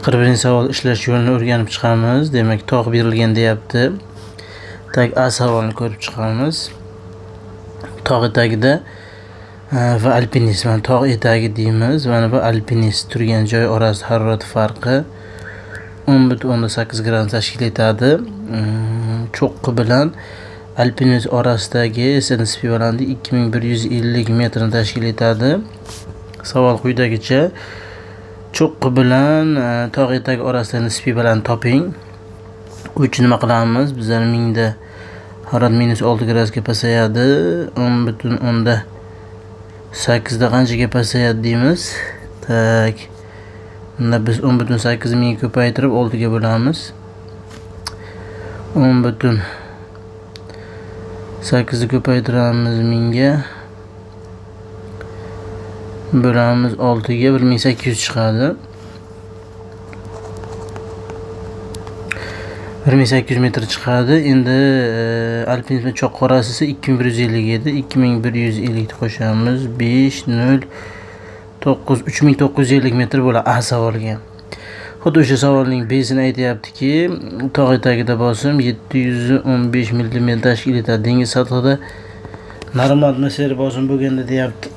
41-savol ishlash yo'lini o'rganib chiqamiz. Demak, tog' berilgan deyapti. Так, A savolini ko'rib chiqamiz. Tog' etagida va alpinist. Mana tog' etagi deymiz. Mana bu alpinist turgan joy orasida harorat farqi 10,8 gradus tashkil etadi. Cho'qqi bilan alpinist orasidagi esa nisbiy balandlik 2150 metrni tashkil etadi. Savol quyidagicha: cho'qqi bilan tog' etagi orasida nisbiy baland toping. U uchun nima qilamiz? Bizlar mingda harorat -6 gradusga pasayadi. 10,8da qanchaga pasayadi deymiz. Так. Unda biz 10,8 mingga ko'paytirib 6 ga bo'lamiz. 10,8 ni ko'paytiramiz mingga, bo'lamiz 6 ga, 1800 chiqadi. 1800 metr chiqadi. Endi alpinist bilan cho'qqi orasi esa 2150 edi. 2150 ni qo'shamiz. 5 0 9 3950 metr bo'ladi A savolga. Xuddi o'sha savolning B-sini aytyaptiki, tog' etagida bosim 715 millimetr tashkil etadi. Dengiz sathida normal atmosfera bosim bo'lganda deyapti.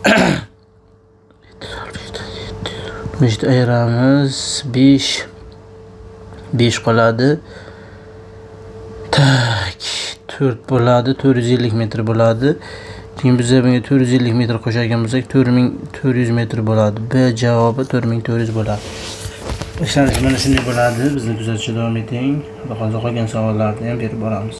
5 ayiramiz, 5 5 qoladi. Tak, 4 bo'ladi, 450 metr bo'ladi. Keyin biz bunga 450 metr qo'shadigan bo'lsak, 4400 metr bo'ladi. B javobi 4400 bo'ladi. Ishlanish mana shunday bo'ladi. Bizni kuzatishda davom eting. Xudo xohlasa qolgan savollarni ham berib boramiz.